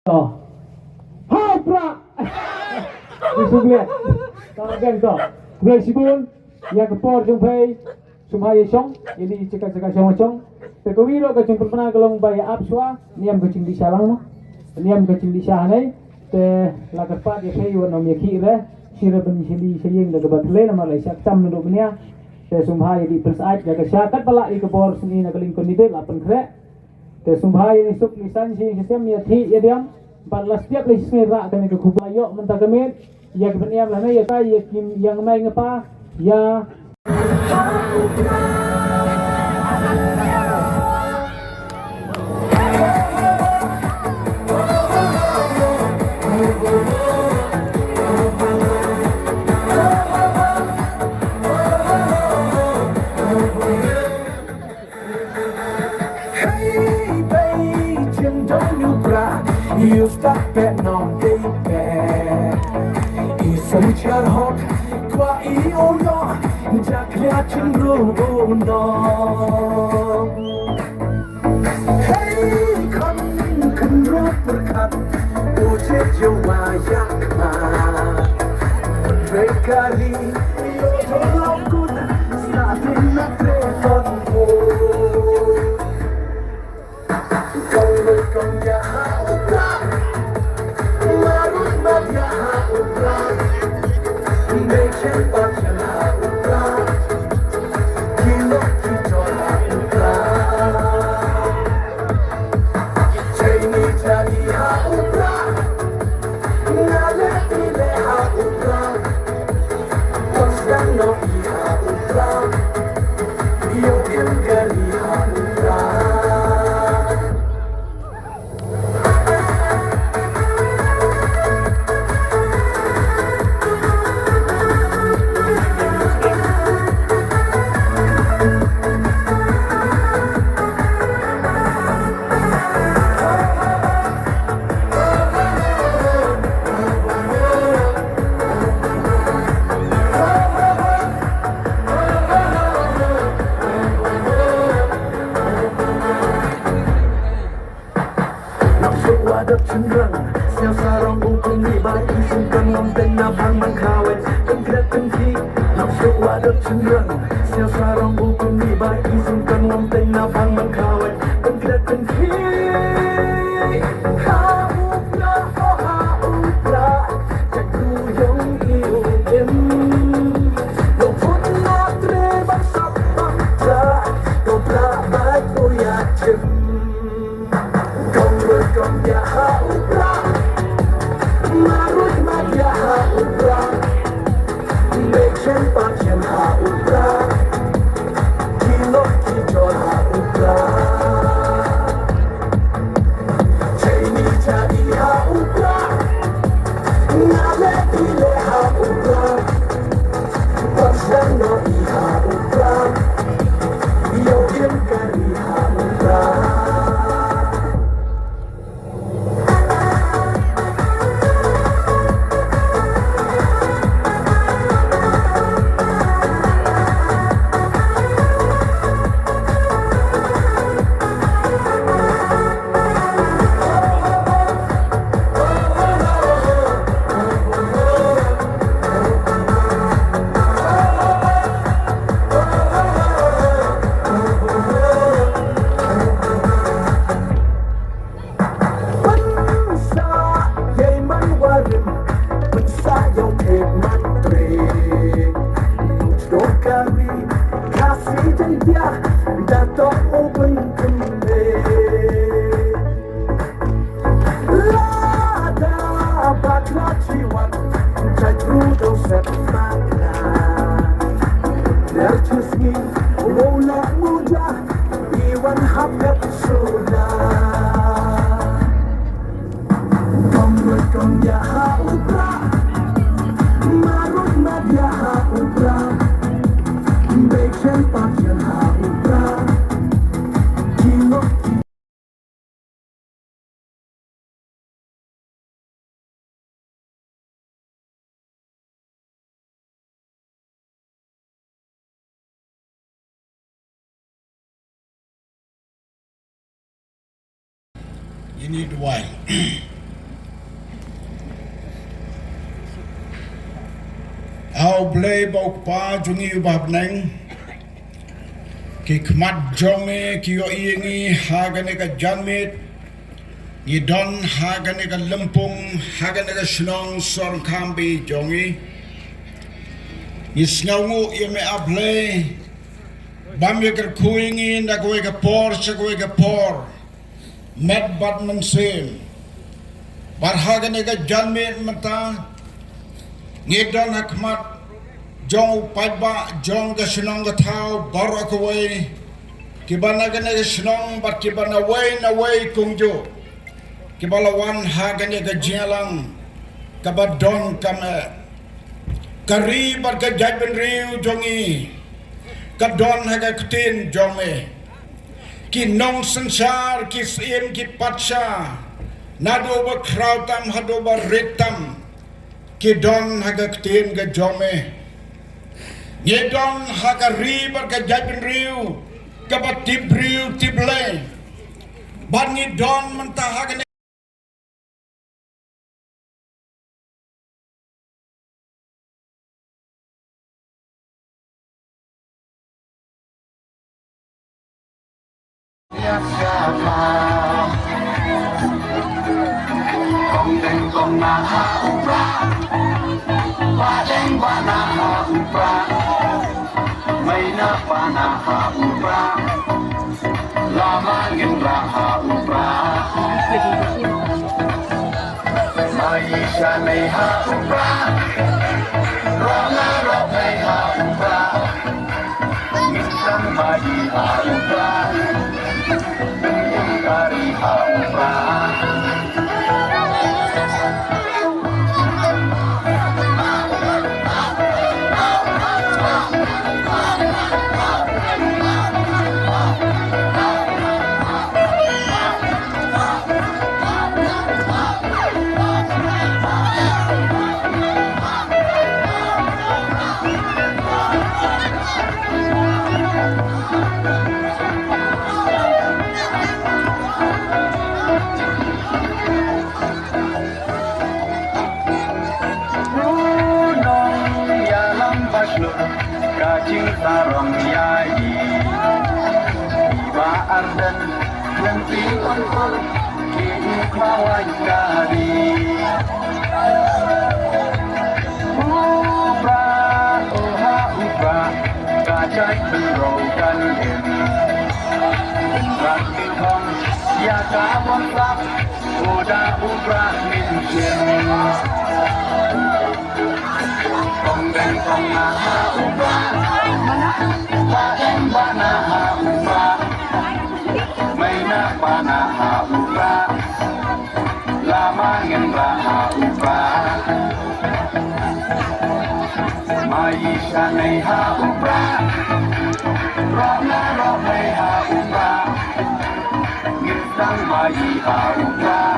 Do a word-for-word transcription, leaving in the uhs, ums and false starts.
To. Hau pra. Di suglet. To again to. Khublei shibun. Ïa ka por jong phi. Sumha ïa shong. Ïa ni chika chika shong shong. Te ka wi ruh ka jingpynpna ka long ba ïa ap shuwa. Niam ka jingdih sha lang mo. Niam ka jingdih sha hanai. Te la kyrpad ïa phi wan ym ïa ki re. Shi re ban shili sha ïing da kaba thle namar la sha ktam naduh bnia. Te sumha ïa dih pynsaid da ka sha kat ba la i ka bor sni na ka lyngkon ni de la pynkhreh. Te sumha ïa ni suk ni san shi shi sem ïa thi ïa diam. Bad la step la shi ra kane ka khublei ïoh mynta ka miet. Ïa ka pynïam la ne ïa ka ïa kim ïa nga mai nga pa ïa. Hey, bei, jin dong yu bra, yu stop it, no, baby. I sum char hok, kwa i o no, jak lia chin ru no. Hey, khun, khun ru pyrkhat, u che je wa yak ma. Bakery, yo to lo kun, sa din na tre ton ko. Kong lut kong ïa ha u bra. Marut mat ïa ha u bra. Mei chen pat chen ha u bra. Ki lok ki jor ha u bra. Chei ni cha i ha u bra. Nga le i le ha u bra. Pas dang no i ha u bra. Yo im gari ha u bra. Nang suk wa dap chynrang, sñiaw sarong u kynri ba i sum kan ngam teng na bang man khawet, kan kret kan khi. Nang suk wa dap chynrang, sñiaw sarong u kynri ba i sum kan ngam teng na bang man khawet, kan kret kan khi. Ha u pra, oh ha u pra, jak ku yong i u im. Lo put na tre bang sap bang pra, lo pra ba u ya chim. Kong lut kong ïa ha u bra. Marut mat ïa ha u bra. Mei chen pat chen ha u bra. Ki lok ki jor ha u bra. Chei ni cha i ha u bra. Nga le i le ha u bra. Pas dang no i ha u bra. Yo im kari ha u bra. Pynsah ïa i man warim, pynsah ïa u khet man tre. Nong sdor kari, Khasi jaiñtia, da toh u ban kynde. Lada bakla chiwat, jait bru dang set bakla. Ner chisngi, wow la muja, i wan hap et sula. Kong lut kong ïa ha u bra. Marut mat ïa ha u bra. Bei chen pat chen ha u bra. Ki lok ki Ïa ni duwai. A U Blei ba u Kpa jong ngi uba ha bneng, ki khmat jong me ki ïohi ïa ngi ha kane ka janmiet. Ngi don ha kane ka lympung, ha kane ka shnong Sorkham ba ïeit jong ngi. Ngi sngewnguh ïa me A Blei, bym ïakyrkhu ïa ngi na kawei ka por sha kawei ka por, met bad mynsiem. Bad ha kane ka janmiet mynta, ngi don ha khmat jong u paidbah jong ka shnong ka thaw baroh kawei, kiba na kane ka shnong bad kiba na wei na wei kumjuh, kiba la wan ha kane ka jingïalang kaba donkam eh. Ka ri bad ka jaitbynriew jong ngi ka don ha ka ktien jong me. Ki nongsynshar, ki syiem, ki patsha, naduh ba khraw tam haduh ba rit tam, ki don ha ka ktien ka jong me. Ngi don ha ka ri bad ka jaitbynriew kaba tip briew tip Blei. Bad ngi don mynta ha kane Ka jingsarong ïa i Bah Ardent lem ki unpur ki khawai ka ri. U Bah, o ha u Bah, ka jait bynriew kan im. Rat ki hong ïa ka bym sap, u da u Bah Mynsiem. Kong deng kong na ha u Bah. Ba em ba na ha u Bah. Mai na ba na ha u Bah. Lama ngin ba ha u Bah. Mai sha nei ha u Bah. Ro na ro nei ha u Bah. Ngin tang mai ha u Bah.